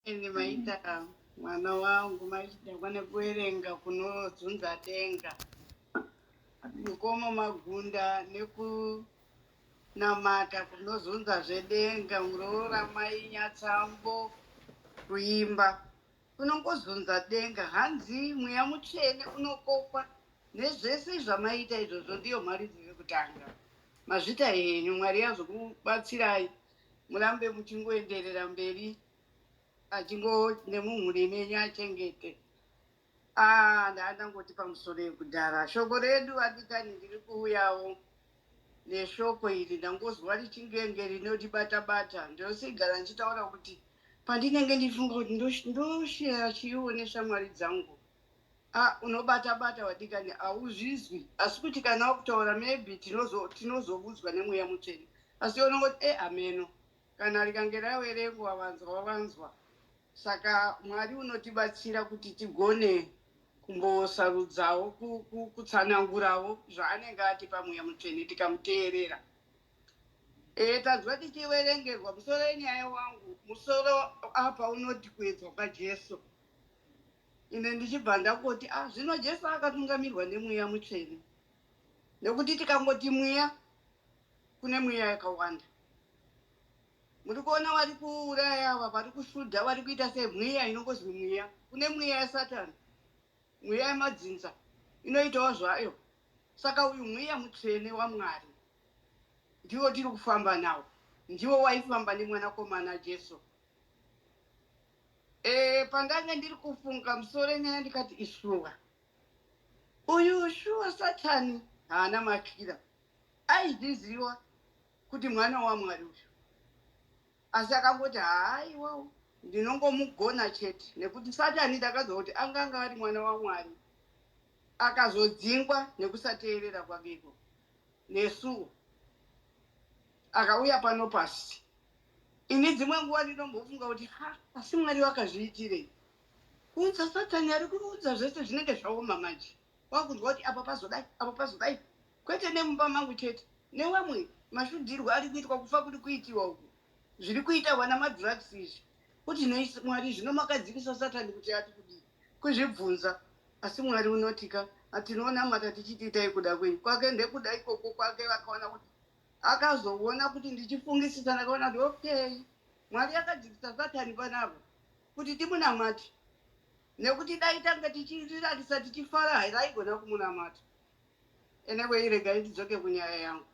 Ende maita mwana wangu maita nekuverenga kunozunza denga. Mukoma Magunda nekunamata kunozunza zvedenga muroora mai Nyatsambo kuimba kunongozunza denga hanzi mweya mutsvene unokokwa nezvese zvamaita izvozvo ndiyo mharidzo yekutanga mazvita henyu mwari azokubatsirai murambe muchingoenderera mberi achingo nemumhuri menyu achengete Ah, ndandangoti pamusoro yekudhara shoko redu adikani ndiri kuuyawo neshoko iri ndangozwa richingenge rinotibata bata ndinosigara ndichitaura kuti pandinenge ndifunga kuti ndosheya chiiwo neshamwari dzangu ah, unobata bata wadikani hauzvizwi asi kuti kana wakutaura maybe tinozovudzwa nemweya mutsvene asi unongoti e ameno kana rikange raverengwa vanzwa vanzwa Saka Mwari unotibatsira kuti tigone kumbosarudzawo kutsanangurawo zvaanenge atipa Mweya Mutsvene tikamuteerera. E, tanzwa tichiverengerwa musoro wenyaya wangu musoro apa unoti kuedzwa kwaJesu. Ine ndichibva ndangoti ah, zvino Jesu akatungamirwa neMweya Mutsvene nekuti tikangoti mweya kune mweya yakawanda. Muri kuona vari kuuraya ava vari kusvudha vari kuita semweya inongozwi mweya. Kune mweya yasatani, mweya yemadzinza inoitawo zvayo. Saka uyu mweya mutsvene waMwari ndiwo tiri kufamba nawo, ndiwo waifamba nemwanakomana Jesu. E, pandange ndiri kufunga musoro nyaya ndikati ishuwa uyu shuwa satani haana matyira aizviziva kuti mwana waMwari uyu asi akangoti haaiwawo ndinongomugona chete nekuti satani ndakazwa kuti anganga ari mwana waMwari akazodzingwa nekusateerera kwakeko nesuwo akauya pano pasi ini dzimwe nguva ndinombofunga kuti ha asi Mwari vakazviitirei kuunza satani ari kuunza zvese zvinenge zvaoma manje wakunzwa kuti apa pazodai apa pazodai kwete nemumba mangu chete newamwe mashudirwo ari kuitwa kufa kuri kuitiwa uku zviri kuita vana madrugs izvi kuti nei Mwari zvino makadzikisa satani kuti ati kudii kuzvibvunza asi Mwari unotika atinonamata tichiti itai kuda kwenyu kwake ndekuda ikoko kwake vakaona kuti akazoona kuti ndichifungisisa ndakaona kuti okay Mwari akadzikisa satani panapa kuti timunamate nekuti dai tanga tichirirarisa tichifara hairaigona kumunamata anyway regai ndidzoke kunyaya yangu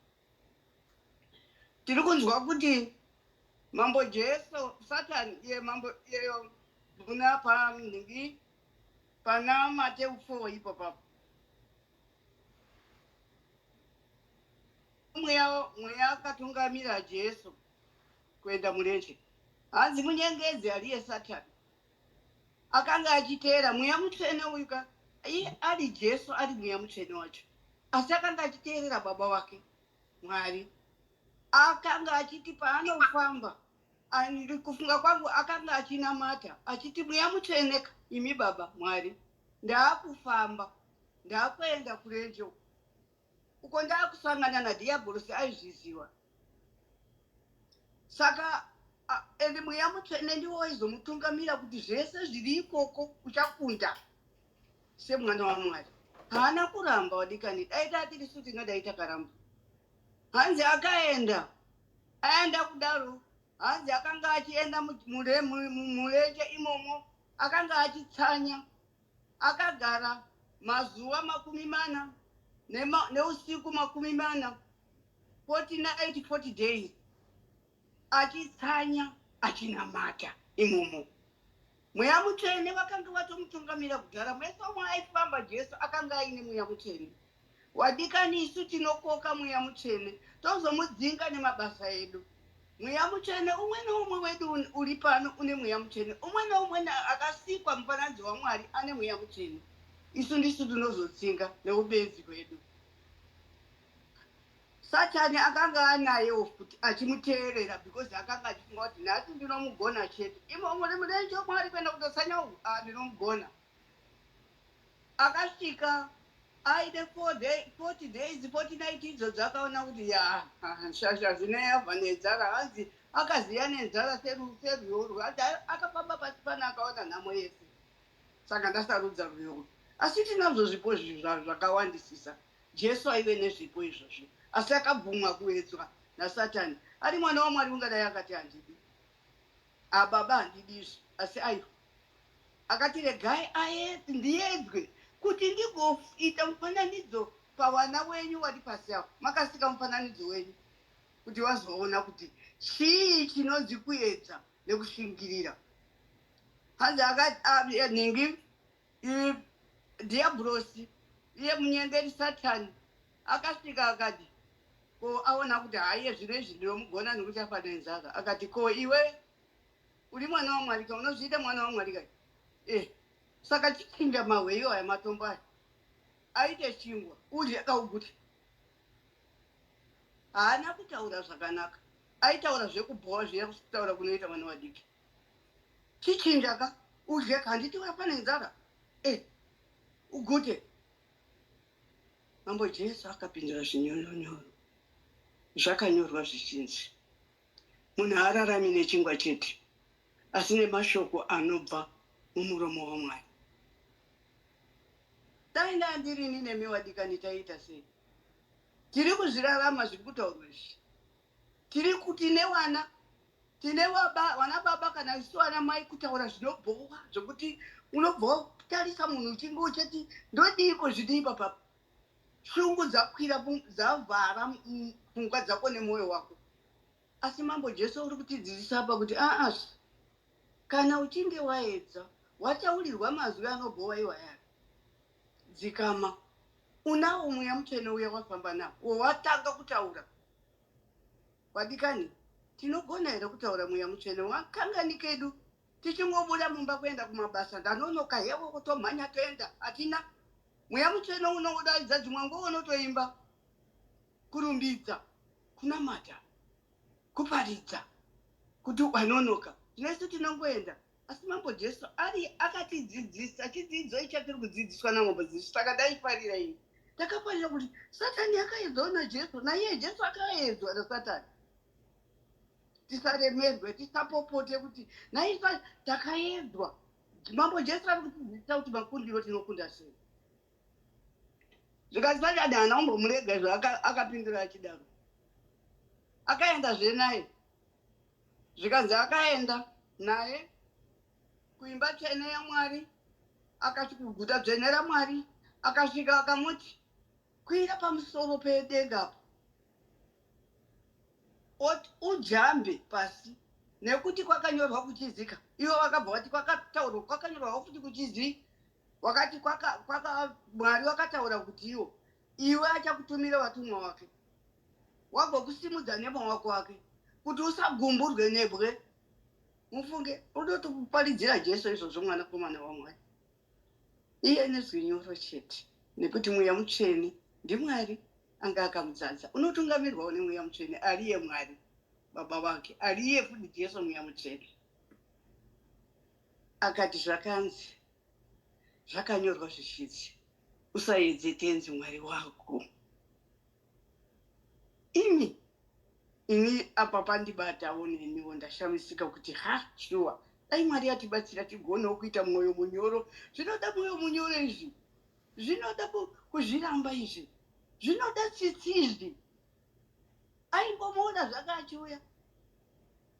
tiri kunzwa kuti mambo Jesu satani ye mambo yeyo muna panhingi pana Mateu 4 ipo papo mweya mweya akatungamira Jesu kuenda murenje hanzi munyengedzi ariye satani akanga achiteera mweya mutsvene uyu ka iye ari Jesu ari mweya mutsvene wacho asi akanga achiteerera baba wake Mwari akanga achiti paanofamba kufunga kwangu akanga achinamata achiti mweya mutsvene ka imi baba Mwari ndaakufamba ndaakuenda kurenje uko ndaakusangana nadhiyabhorosi aizviziva saka ende mweya mutsvene ndiwo waizomutungamira kuti zvese zviri ikoko uchakunda semwana waMwari haana kuramba wadikani dai tatirisu tingadai takaramba hanzi akaenda aenda kudaro hanzi akanga achienda murenje imomo akanga achitsanya akagara mazuva 40 neusiku 40 40 night 40 days achitsanya achinamata imomo mweya mutsvene vakanga vatomutungamira kudhara mwese umwe aifamba Jesu akanga aine mweya mutsvene wadikani isu tinokoka mweya mutsvene tozomudzinga nemabasa edu mweya mutsvene umwe neumwe wedu uri pano une mweya mutsvene umwe neumwe akasikwa mufananidzo waMwari ane mweya mutsvene isu ndisu tinozotsinga neubenzi hwedu satani akanga anayewo futi achimuteerera because akanga achifunga kuti nhasi ndinomugona chete imomo murenje Mwari kuenda kutotsanya uku ah, ndinomugona akasvika aine 40 days 40 night idzodzo akaona kuti ya shasha zvino yabva nenzara hanzi akaziya nenzara serwiyo akafamba pasi ndakabata nhamo yese saka ndasarudza rwiyo urwu. Asi tinazvo zvipo zvakawandisisa. Jesu aive nezvipo izvozvo asi akabvumwa kuedzwa nasatani. Ari mwana waMwari ungadai akati handidi. Ababa handidi izvi asi aiwa. Akati regai aye ndiedzwe kuti ndigoita mufananidzo pavana wenyu vari pasi apo. Makasika mufananidzo wenyu kuti vazoona kuti chii chinonzi kuedza nekushingirira. Hanzi akati nhingi dhiyabhurosi iye munyengeri satani akasvika akati ko aona kuti haiye zvino izvi ndinomugona nekuti afa nenzara akati ko iwe uri mwana wamwari ka unozviita mwana wamwari ka eh saka chichinja mahwe iwo aya matombo aya aite chingwa udye kaugute haana kutaura zvakanaka aitaura zvekubhowa zviya kutaura kunoita vana vadiki chichinja ka udye ka handiti wafa nenzara e eh, ugute mambo jesu akapindura zvinyoronyoro zvakanyorwa zvichinzi munhu haararami nechingwa chete asi nemashoko anobva mumuromo wamwari dai ndandirini nemi wadikani taiita sei Tiri kuzvirarama zviri kutaurwa izvi. Tiri tine wana tine wana baba kana isu wana mai kutaura zvinobhowa zvekuti unobva watarisa munhu uchinge uchati ndodiiko zviri ipapa. Shungu dzakwira dzavhara pfungwa dzako nemwoyo wako. Asi Mambo Jesu uri kutidzidzisa apa kuti aa kana uchinge waedza wataurirwa mazwi anobhowa iwaya Dzikama. Unawo mweya mutsvene uya wafamba nawo watanga kutaura. Vadikani, tinogona here kutaura mweya mutsvene wakangani kedu tichingobuda mumba kuenda kumabasa ndanonoka hewo kutomhanya toenda hatina mweya mutsvene unodaidza dzimwe nguva unotoimba kurumbidza kunamata kuparidza kuti wanonoka zvino isu tinongoenda asi mambo jesu ari akatidzidzisa chidzidzo ichi chatiri kudzidziswa namambo jesu saka ndaifarira ini ndakafarira kuti satani akaedzwawo najesu naiye jesu akaedzwa nasatani tisaremerwe tisapopote kuti naisa takaedzwa mambo jesu ari kutidzidzisa kuti makundiro tinokunda sei zvikanzi satani haana kumbomurega izvo akapindura achidaro akaendazve naye zvikanzi akaenda naye kuimba tsvene yamwari akasvika kuguta dzvene ramwari akasvika akamuti kwira pamusoro pedenga apo oti ujambe pasi nekuti kwakanyorwa kuchizika ivo vakabva vati kwakataurwa kwakanyorwa futi kuchizi wakati kwaka, kwaka mwari wakataura kuti iwo iwe achakutumira vatumwa wake wagokusimudza nemaoko ake kuti usagumburwe nebwe mufunge unotoparidzira jesu izvozvo mwanakomana wamwari iye nezwi nyoro chete nekuti mweya mutsvene ndimwari anga akamudzadza unotungamirwawo nemweya mutsvene ariye mwari baba vake ariye futi jesu mweya mutsvene Akati, Zvakanzi, zvakanyorwa zvichinzi, Usaedze Tenzi Mwari wako. Imi, ini apa pandibatawo neniwo ndashamisika kuti ha shuwa dai Mwari atibatsira tigonewo kuita mwoyo munyoro. Zvinoda mwoyo munyoro izvi, zvinoda kuzviramba izvi, zvinoda tsitsi izvi. Aimbomuona zvake achiuya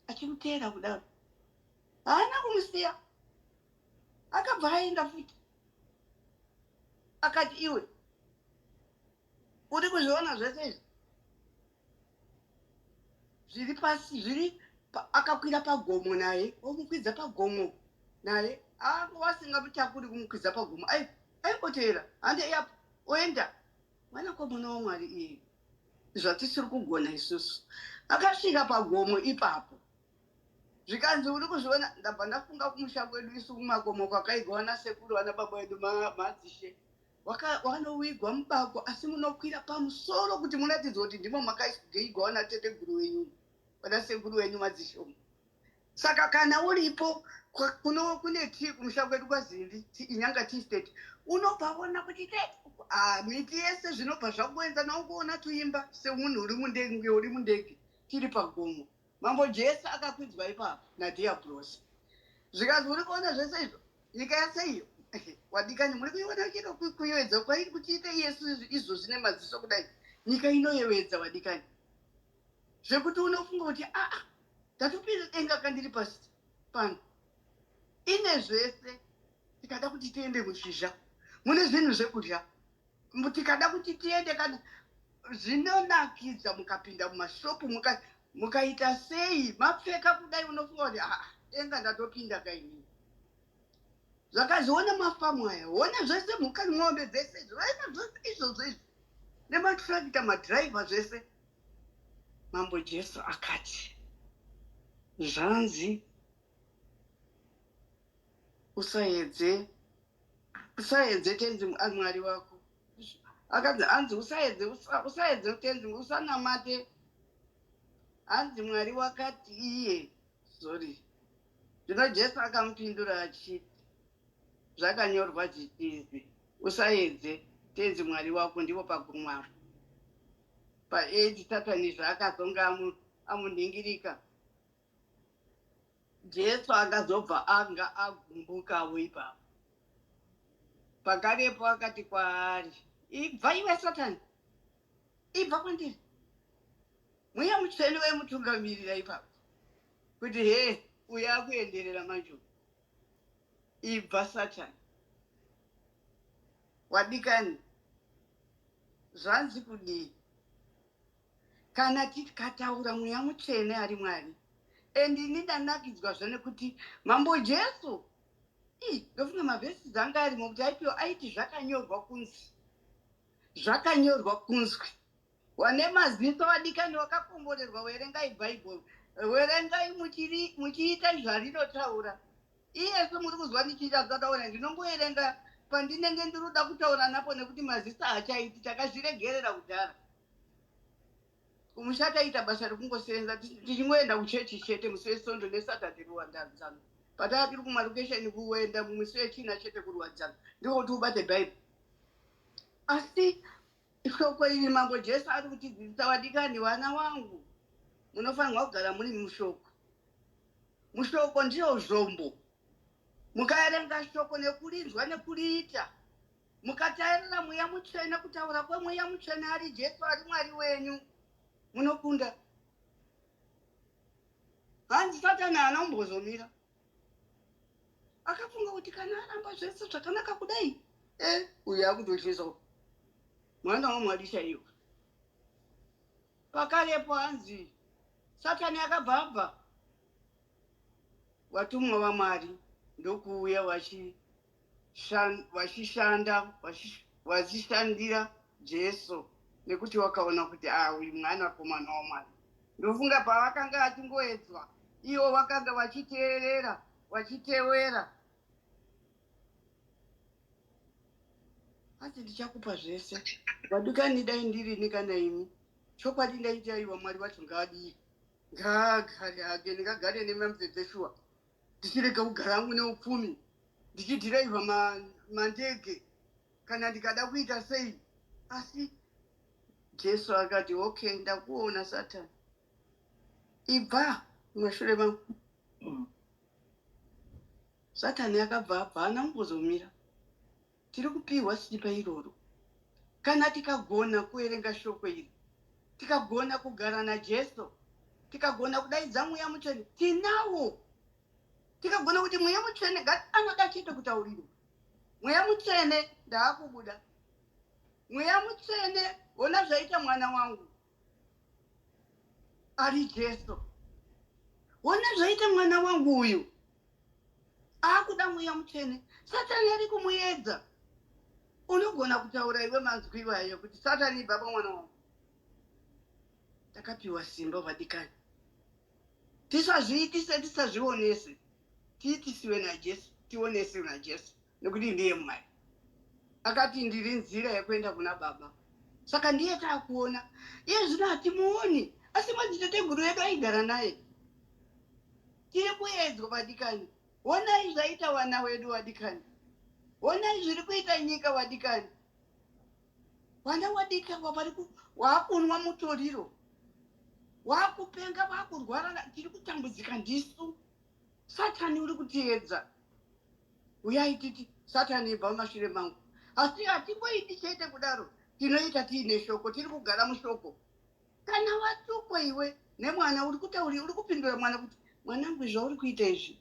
achimuteera kudaro haana kumusiya akabva aenda futi akati iwe uri kuzviona zvese izvi zviri pasi zviri akakwira pagomo naye omukwidza pagomo naye anga wasingamutakuri kumukwidza pagomo ai aingoteera hande yapo oenda mwanakomana wamwari iye zvatisiri kugona isusu akasvika pagomo ipapo zvikanzi uri kuzviona ndabva ndafunga kumusha kwedu isu kumakomo kwakaigwa vana sekuru vana baba vedu madzishe wanowigwa mubako asi munokwira pamusoro kuti muratidzwe kuti ndimo makaigwa vana teteguru wenyu vana sekuru wenyu madzishe umu saka kana uripo kuno kune tii kumusha kwedu kwazimbi inyanga tea state unobva wona kuti te ah, miti yese zvinobva zvakuenza naungoona tuimba semunhu uri mundenge uri mundege tiri pagomo Mambo Jesu akakwidzwa ipapo nadhiabhurosi. Zvikanzi uri kuona zvese izvo, nyika yese iyo wadikani, muri kuiona chero kuyevedza kwairi kutiita iyesu izvozvi nemaziso kudai. Nyika inoyevedza wadikani, zvekuti unofunga kuti aa, ndatopinda denga kandiri pasi pano. Ine zvese. Tikada kuti tiende muzhizha, mune zvinhu zvekudya. Tikada kuti tiende kana zvinonakidza, mukapinda mumashopu, mukaita sei, mapfeka kudai, unofunga kuti aa, denga ndatopinda kainini. Zvakaziona mafamu aya, ona zvese, mhuka, mwombe dzese, zvese zvese izvozvo izvi, nematrakita, madhiraivha, zvese. Mambo Jesu akati zvanzi usaedze, usaedze Tenzi Mwari wako. Akanzi, hanzi usaedze, usaedze Tenzi, usanamate. Hanzi Mwari wakati iye, sorry. Zvino Jesu akamupindura achiti, zvakanyorwa zvichinzi, usaedze Tenzi Mwari wako. Ndipo pagomo apo pa8 Satani zvaakazonga amunhingirika. Jesu akazobva anga agumbukawo ipapo. Pakarepo akati kwaari, ibva iwe Satani, ibva kwandiri. Mweya Mutsvene waimutungamirira ipapo kuti he, uyo akuenderera manje, ibva Satani. Wadikani, zvanzi kudii? Kana tikataura Mweya Mutsvene ari Mwari, and ini ndanakidzwa nekuti Mambo Jesu, ndofunga mavhesi dzanga arimo kuti aipiwa, aiti zvakanyorwa kunzi, zvakanyorwa kunzwi. Wane maziso vadikani wakakomborerwa, werengai Bhaibheri, werengai muchiita zvarinotaura. Iyesu muri kuzwa ndichiita zvataura, ndinongoerenga pandinenge ndiroda kutaura napo, nekuti maziso haachaiti. Takazviregerera kudhara. Kumusha taita basa rekungosenza, tichingoenda kuchechi chete musi weSondo neSaturday ruwadzano. Pataa tiri kumarokesheni, kuenda musi weChina chete kuruwadzano, ndiko kuti ubate Bhaibheri. Asi shoko iri Mambo Jesu ari kutidzidzisa, vadikani, vana wangu, munofanirwa kugara muri mushoko. Mushoko ndiyo zvombo. Mukaerenga shoko nekurinzwa nekuriita, mukataerera Mweya Mutsvene, kutaura kweMweya Mutsvene ari Jesu, ari Mwari wenyu, munokunda. Hanzi Satani haana kumbozomira. Akafunga kuti kana aramba zvese zvakanaka kudai, uyu akutotyisa, mwana waMwari chaiwo. Pakarepo hanzi Satani akabva abva. Vatumwa vaMwari ndokuuya vachishanda, vachishandira Jesu, nekuti wakaona kuti a, uyu mwanakomana waMwari. Ndofunga pavakanga achingoedzwa, ivo vakanga vachiteerera, vachitewera. Asi ndichakupa zvese. Vadikani, dai ndirini kana imi, chokwadi ndaiti aiwa, Mwari wacho ngaadii, ngaagare hake, ndingagare nemamvemve shuwa, ndichirega kugara hangu neupfumi, ndichidhiraivha mandege kana ndikada kuita sei? Asi Jesu akati, okay, ndakuona Satani, ibva mumashure mangu. Satani akabva abva, haana kumbozomira. Tiri kupiwa simba iroro kana tikagona kuverenga shoko iri, tikagona kugara naJesu, tikagona kudaidza Mweya Mutsvene. Tinawo. Tikagona kuti Mweya Mutsvene anoda chete kutaurirwa, Mweya Mutsvene, ndaakubuda. Mweya Mutsvene, ona zvaita mwana wangu ari Jesu, ona zvaita mwana wangu uyu aakuda Mweya Mutsvene. Satani ari kumuedza. Unogona kutaura iwe manzwi iwayo kuti, Satani, ibva pamwana wangu. Takapiwa simba vadikani, tisazviitise, tisazvionese, tiitisiwe naJesu, tionesiwe naJesu, nekuti ndiye Mwari. Akati, ndiri nzira yekuenda kuna Baba. Saka ndiye taakuona iye zvino, hatimuoni, asi madziteteguru edu aigara naye. Tiri kuedzwa vadikani. Onai zvaita vana wedu vadikani, onai zviri kuita nyika vadikani. Vana wadika vari waakunwa mutoriro, waakupenga, waakurwara. Tiri kutambudzika ndisu. Satani uri kutiedza. Uyai titi, Satani ibva mumashure mangu. Asi hatingoiti chete kudaro, tinoita tiine shoko, tiri kugara mushoko. Kana watukwa iwe nemwana uri kutauri uri kupindura mwana kuti mwanangu zvauri kuita izvi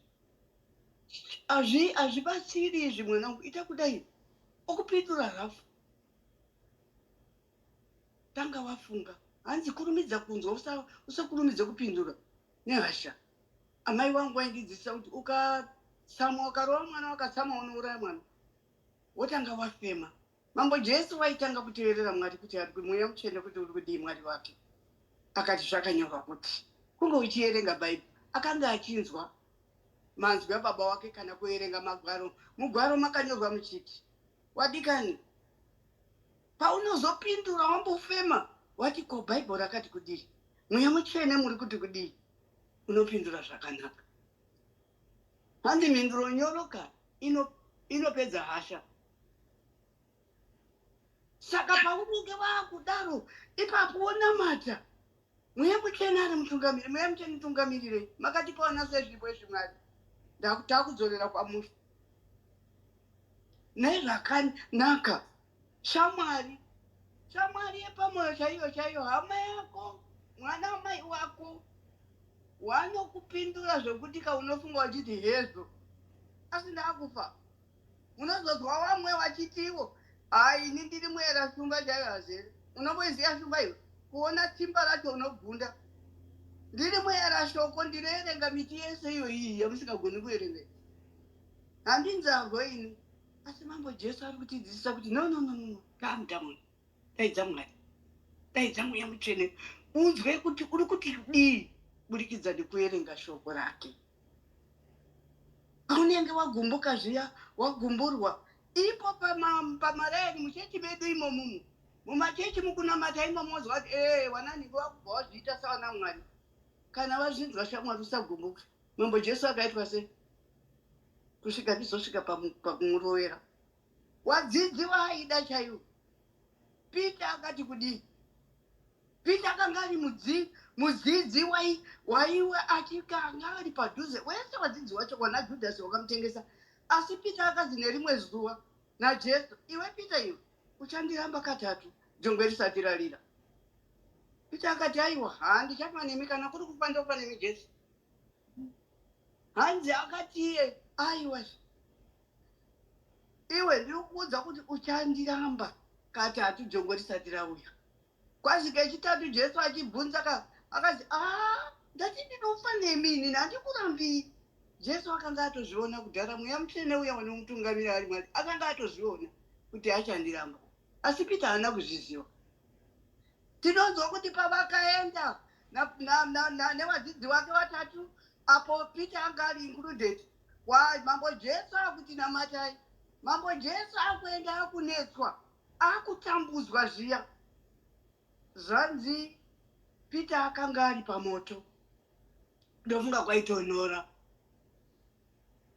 hazvibatsiri izvi mwanangu ita kudai okupindura rafu tanga wafunga hanzi kurumidza kunzwa usakurumidze kupindura nehasha amai wangu waindidzidzisa kuti ukatsamwa ukarova mwana wakatsamwa unouraya mwana wotanga wafema mambo jesu waitanga kuteerera mwari kuti ari mweya mutsvene kuti uri kudii mwari wake akati zvakanyorwa kuti kunge uchierenga bhaibheri akanga achinzwa manzwi ababa wake kana kuerenga magwaro mugwaro makanyorwa muchiti wadikani paunozopindura wambofema wati ko bhaibheri rakati kudii mweya mutsvene muri kuti kudii unopindura zvakanaka hanzi mhinduro nyoroka inopedza hasha saka paunenge waakudaro ipapo wonamata mweya mutsvene ari mutungamiri mweya mutsvene mutungamirirei makatipaona sezvipo izvi mwari takudzorera kwamuri nezvakanaka shamwari shamwari yepamoyo chaiyo chaiyo hama yako mwana wamai wako wanokupindura zvekuti kaunofunga uchiti hezvo asi ndakufa unozozwa vamwe vachitiwo hai ini ndiri muera shumba chaiyo hazere unomboiziva shumba iwe kuona timba racho unobvunda ndiri muera shoko ndinoerenga miti yese iyo iyi yamusingagoni kuerenga handinzarwo ini asi mambo jesu ari kutidzidzisa kuti no no no no calm down daidza mwari daidza mweya mutsvene unzwe kuti uri kuti dii burikidza nekuerenga shoko rake paunenge wagumbuka zviya wagumburwa ipo pamaraini muchechi medu imomumu mumachechi mukunamata imomo wozwa kuti ee wanani wakubva wazviita sawana mwari kana wazvinzwa shamwari usagumbuka mambo jesu akaitwa sei kusvika ndizosvika pakumurovera wadzidzi waaida chaiwo peter akati kudii peter akanga ari mudzidzi waiwe achikanga ari padhuze wese wadzidzi wacho wana judhasi wakamutengesa asi peter akazi nerimwe zuva najesu iwe peter iwe uchandiramba katatu jongwe risati rarira peter akati aiwa handichafa nemi kana kuri kufa ndofa nemi jesu hanzi akati iye aiwa iwe ndiri kuudza kuti uchandiramba katatu jongwe risati rauya kwazi kechitatu jesu achibvunza ka akazi a ndati ndinofa nemi inini handikurambii jesu akanga atozviona kudhara mweya mutsvene uya wanomutungamira ari mwari akanga atozviona kuti achandiramba asi peter haana kuzviziva tinonzwa kuti pavakaenda nevadzidzi vake vatatu apo peter anga ari included mambo jesu akuti namatai mambo jesu akuenda akunetswa akutambudzwa zviya zvanzi peter akanga ari pamoto ndofunga kwaitonhora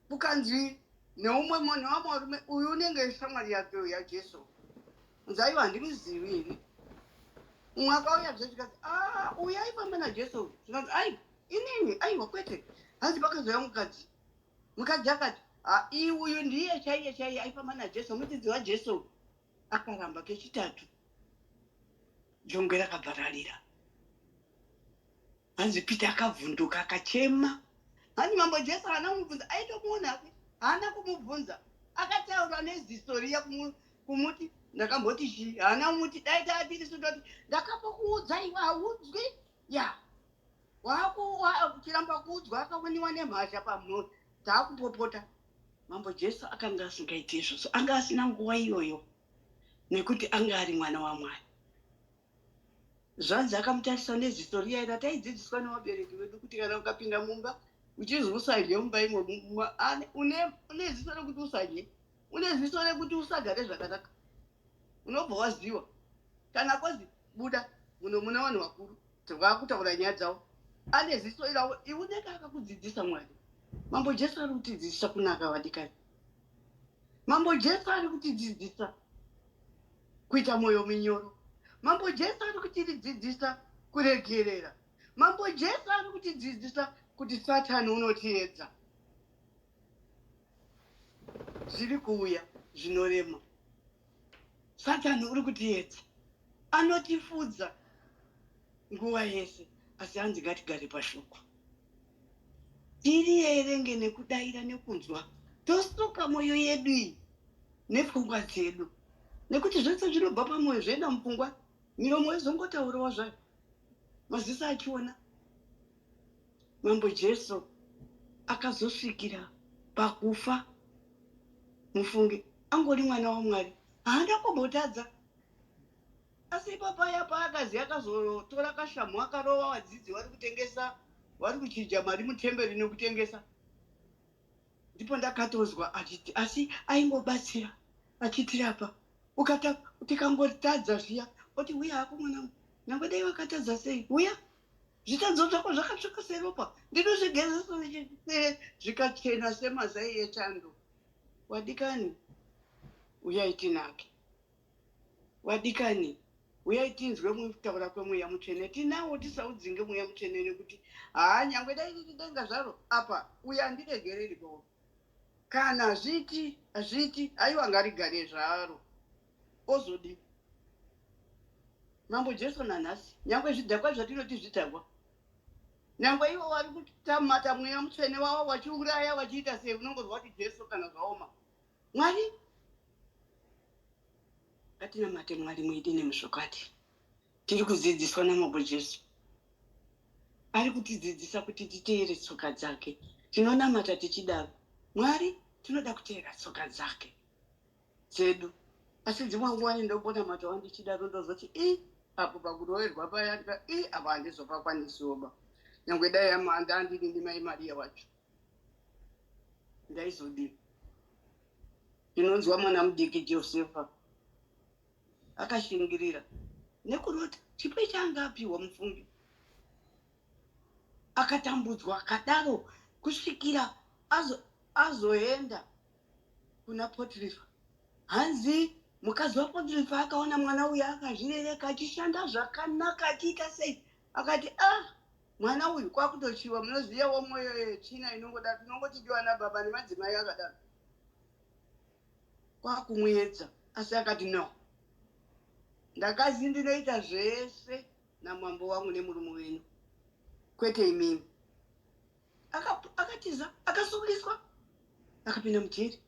kukanzi neumwe munhu wamurume uyu unenge shamwari yake yajesu unzi aiwa handimuzivi ini umwe akauya zve zvikanzi a uyu aifamba najesu zvikanzi ai inini aiwa kwete hanzi pakazouya mukadzi mukadzi akati uyu ndiye chaiye chaiye aifamba najesu mudzidzi wajesu akaramba kechitatu jongwe rakabva rarira hanzi peter akavhunduka akachema hanzi mambo jesu haana kumubvunza aitomuona ake haana kumubvunza akataura neziso riya kumuti ndakamboti chii haana kumuti dai taatirisu toti ndakapokuudza iwe haudzwi ya wakuchiramba kuudzwa akawaniwa nemhasha pamhuri taakupopota mambo jesu akanga asingaiti izvozvo anga asina nguva iyoyo nekuti anga ari mwana wamwari zvanzi akamutarisa neziso riya rataidzidziswa nevabereki vedu kuti kana ukapinda mumba uchinzi usadye mumba imo une ziso rekuti usadye une ziso rekuti usagare zvakanaka unobva waziwa kana kozi buda muno muna vanhu vakuru vakutaura nyaya dzavo ane ziso iravo iunenge akakudzidzisa mwari mambo jesu ari kutidzidzisa kunaka vadikani mambo jesu ari kutidzidzisa kuita mwoyo minyoro mambo jesu ari kutidzidzisa kuregerera mambo jesu ari kutidzidzisa kuti satani unotiedza Zviri kuuya zvinorema. Satani uri kutiedza, anotifudza nguva yese, asi hanzi ngatigare pashoko. Tirierenge nekudaira nekunzwa, tosuka mwoyo yedu iyi nepfungwa dzedu, nekuti zvese zvinobva pamwoyo zvoenda mupfungwa, miromo yozongotaurawo zvayo, maziso achiona. Mambo Jesu akazosvikira pakufa, mufunge, angori mwana waMwari, haana kumbotadza. Asi ipapaya paakazi akazotora kashamhu akarova vadzidzi vari kutengesa, vari kuchinja mari mutemberi nekutengesa. Ndipo ndakatozwa achiti asi aingobatsira achitirapa. Ukata tikangotadza zviya oti huya hako mwanangu, nyangwe dai wakatadza sei, huya zvitadzo zvako zvakatsvuka seropa, ndinozvigezesa zvikachena semazai echando. Wadikani, uyai tinake. Vadikani, uyai tinzwe kutaura kweMweya Mutsvene. Tinawo, tisaudzinge Mweya Mutsvene nekuti haa nyangwe dai riri denga zvaro apa uyo andiregereri ko. Kana hazviiti, hazviiti, aiwa ngarigare zvaro. Ozodii? Mambo Jesu nanhasi, nyangwe zvidhakwa zvatinoti zvidhakwa, nyangwe ivo vari kutamata Mweya Mutsvene wavo vachiuraya vachiita sei, unongozwa kuti Jesu kana zvaoma. Mwari, ngatinamate Mwari muidi nemuzvokwadi. Tiri kudzidziswa naMambo Jesu. Ari kutidzidzisa kuti titeere tsoka dzake. Tinonamata tichidaro. Mwari, tinoda kuteera tsoka dzake dzedu. Asi dzimwe nguva ndombonamatawo ndichidaro ndozoti i apo pakuroverwa paya i apa handizopakwanisiwo ba. Nyangwe dai andini ndimai Maria wacho. Ndaizodii? Ndinonzwa mwana mudiki Josefa akashingirira nekurota chipo chaanga apiwa mufungi. Akatambudzwa akadaro kusvikira azoenda kuna Potifa. Hanzi mukadzi waPotifa akaona mwana uyu akazvirereka achishanda zvakanaka achiita sei, akati ah, mwana uyu kwakutochiwa. Munozivawo mwoyo yetsvina inongoda tinongoti diwa baba nemadzimai akadaro, kwakumuedza. Asi akati no, ndakazi ndinoita zvese namambo wangu nemurume wenyu, kwete imimi. Akatiza, akasungiswa, akapinda mujeri.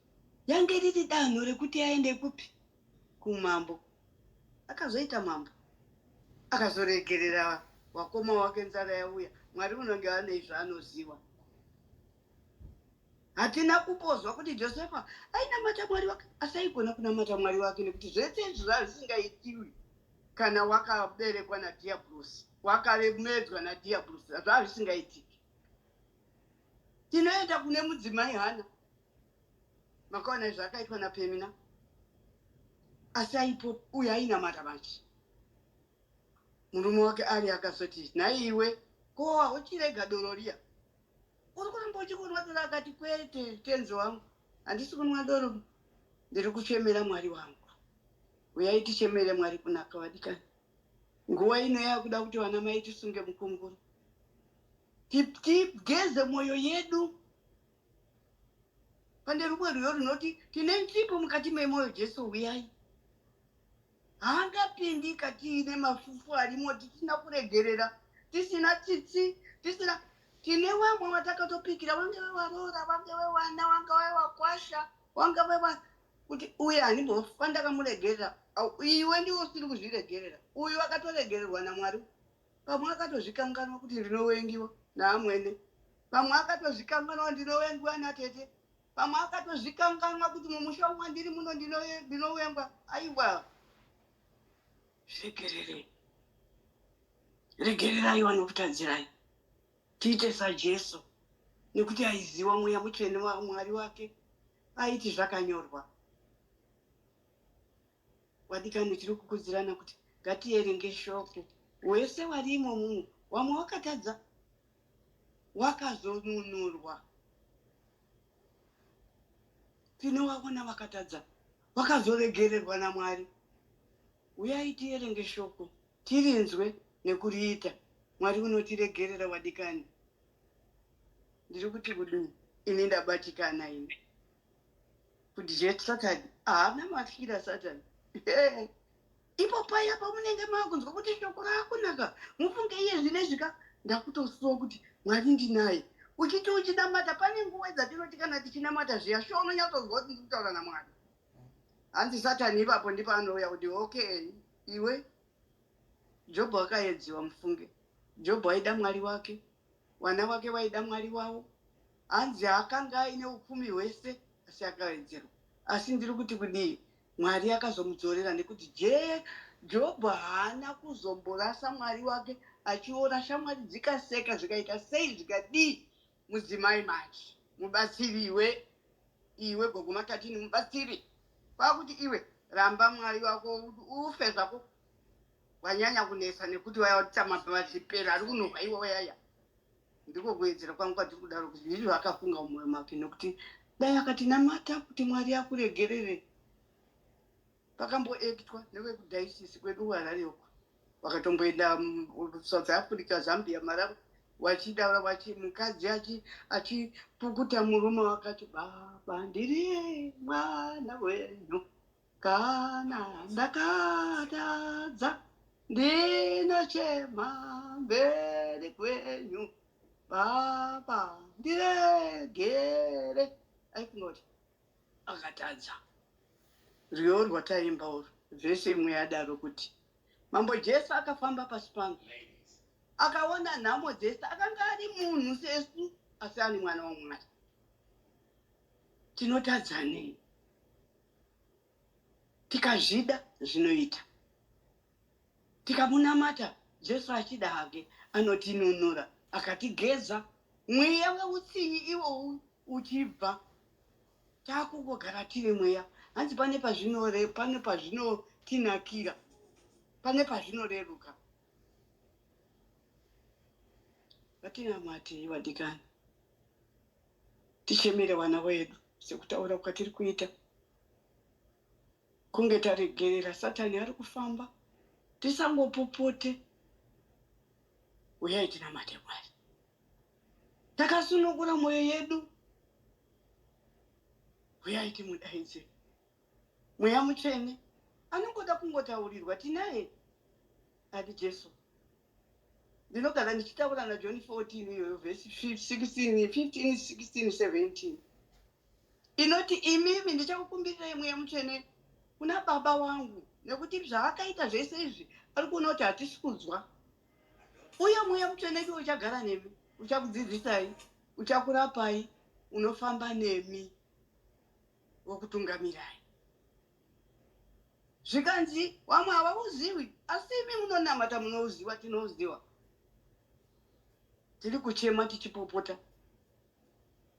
Yange riri danho rekuti aende kupi? Kumambo. Akazoita mambo, akazoregerera wakoma wake nzara yauya. Mwari unonge ane zvaanoziva. Hatina kupozwa kuti Josefa ainamata Mwari wake, asi aigona kunamata Mwari wake nekuti zvese izvi zvazvisingaitiwi kana wakaberekwa nadhiabhurosi, wakaremedzwa nadhiabhurosi, zvazvisingaitiki. Tinoenda kune mudzimai Hana. Makaona zvakaitwa naPemina, asi aipo uyo ainamata manje. Murume wake ari akazoti, nhai iwe, ko hauchirega doro riya? Uri kuramba uchikunwa doro? Akati, kwete tenzi wangu, handisi kunwa doro, ndiri kuchemera Mwari wangu. Uyai tichemere Mwari kunaka, vadikani. Nguva ino yakuda kuti vana mai tisunge mukunguru, tigeze mwoyo yedu. Pane rumwe rwiyo runoti tine nzvimbo mukati memwoyo, Jesu uyai. Haangapindi katiine mafufu arimo, tisina kuregerera, tisina tsitsi, tisina tine vamwe vatakatopikira, vangave varoora, vangave vana, vangave vakwasha, vangave va kuti uye handimbofa ndakamuregerera. Iwe ndiwe usiri kuzviregerera. Uyu akatoregererwa naMwari. Pamwe akatozvikanganwa kuti ndinowengiwa naamwene, pamwe akatozvikanganwa ndinowengiwa natete, pamwe akatozvikanganwa kuti mumusha mwandiri muno ndinowengwa. Aiwa, zviregererei, regererai vanokutadzirai. Tiite saJesu, nekuti aiziva Mweya Mutsvene waMwari wake, aiti zvakanyorwa. Vadikani, tiri kukudzirana kuti ngatierenge shoko. Wese wari imomumo, wamwe wakatadza wakazonunurwa. Tinovaona vakatadza vakazoregererwa naMwari. Uyai tierenge shoko, tirinzwe nekuriita. Mwari unotiregerera, wadikani. Ndiri kuti kudii? Ini ndabatikana ini. Kuti je Satani haana matyira Satani. Ipo paya pamunenge makunzwa kuti shoko raakunaka, mufunge iye zvinezvi ka, ndakutosuwa kuti Mwari ndinaye. Uchiti uchinamata, pane nguva dzatinoti kana tichinamata zviya, sho unonyatsonzwa kuti ndiri kutaura naMwari. Hanzi Satani ipapo ndipo anouya kuti, okay, iwe Jobho akaedziwa. Mufunge, Jobho aida Mwari wake, vana wake vaida Mwari wavo. Hanzi akanga aine upfumi hwese, asi akaedzerwa. Asi ndiri kuti kudii? Mwari akazomudzorera, nekuti je Jobho haana kuzomborasa Mwari wake. Achiona shamwari dzikaseka, zvikaita sei, zvikadii. Mudzimai manje, mubatsiri, iwe, iwe gogo makatini, mubatsiri kwakuti, iwe ramba Mwari wako ufe zvako, wanyanya kunetsa, nekuti waita mapera ari kunohwa iwe wayaya. Ndiko kuedzera kwangu kwatiri kudaro, kuti ndizvo akafunga mumwoyo make, nekuti dai akatinamata kuti Mwari akuregerere. Pakamboektwa nevekudhaisisi kwedu kuHarare uko, vakatomboenda South Africa, Zambia, Malawi, vachida vachi mukadzi achipukuta murume wakati, baba, ndiri mwana wenyu, kana ndakatadza ndinochema mberi kwenyu, baba, ndiregere. Aifunga kuti akatadza. Rwiyo rwataimba urwu, vhesi imwe yadaro kuti Mambo Jesu akafamba pasi pano, akaona nhamo dzese. Akanga ari munhu sesu, asi ari mwana waMwari. Tinotadza nei? Tikazvida zvinoita, tikamunamata Jesu achida hake, anotinunura, akatigeza, mweya weutsinyi iwowu uchibva. Taakungogara tiri mweya. Hanzi pane pazvinore, pane pazvinotinakira, pane pazvinoreruka. Ngatinamatei, vadikani, tichemere vana vedu sekutaura kwatiri kuita, kunge taregerera Satani ari kufamba. Tisangopopote. Uyai tinamate Mwari takasunungura mwoyo yedu. Uyai timudaidze Mweya Mutsvene. Anongoda kungotaurirwa. Tinaye ati Jesu. Ndinogara ndichitaura naJohn 14 iyoyo, vhesi 16, 15, 16, 17, inoti, imimi ndichakukumbirirai Mweya Mutsvene kuna Baba wangu, nekuti zvaakaita zvese izvi ari kuona kuti hatisi kunzwa. Uye Mweya Mutsvene ndiwo uchagara nemi, uchakudzidzisai, uchakurapai, unofamba nemi, wokutungamirai. Zvikanzi vamwe havauzivi, asi imi munonamata munouziva. Tinouziva. Tiri kuchema tichipopota.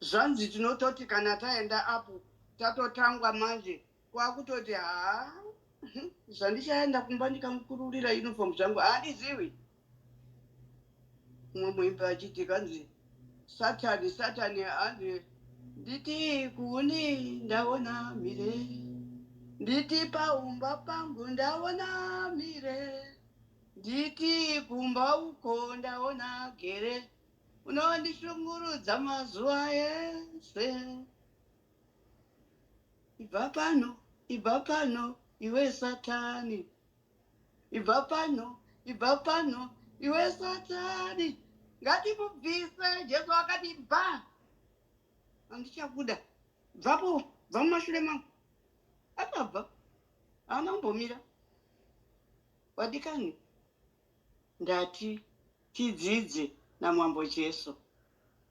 Zvanzi tinototi kana taenda apo tatotangwa manje, kwakutoti, haa, zvandichaenda kumba ndikamukururira uniform zvangu, handizivi. Mumwe muimbi achiti, kanzi, Satani, Satani, hanzi nditi kuni ndaona mire, nditi paumba pangu ndaona mire, nditi kumba uko ndaona gere, unondishungurudza mazuva ese. Ibva pano, ibva pano, iwe Satani, ibva pano, ibva pano, iwe Satani. Ngatimubvise. Jesu akati, bva, handichakuda, bvapo, bva mumashure mangu. Akabva, haana kumbomira. Vadikani, ndati tidzidze naMambo Jesu.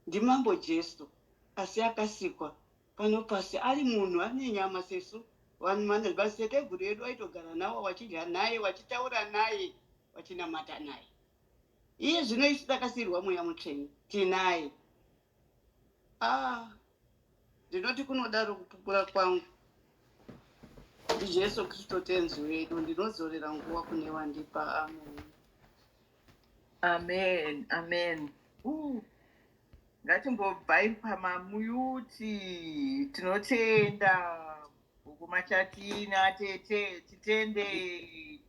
NdiMambo Jesu, asi akasikwa pano pasi ari munhu ane nyama sesu. Vanhu, madziteteguru edu aitogara nawo, vachidya naye, vachitaura naye, vachinamata naye. Iye zvino isu takasiyirwa Mweya Mutsvene, tinaye. Ah, ndinoti kunodaro kupupura kwangu ndiJesu Kristu Tenzi wedu. Ndinodzorera nguva kune vandipa. Amen. Amen, amen. Ngatimbobvai pamamute. Tinotenda huku machatina tete, titende.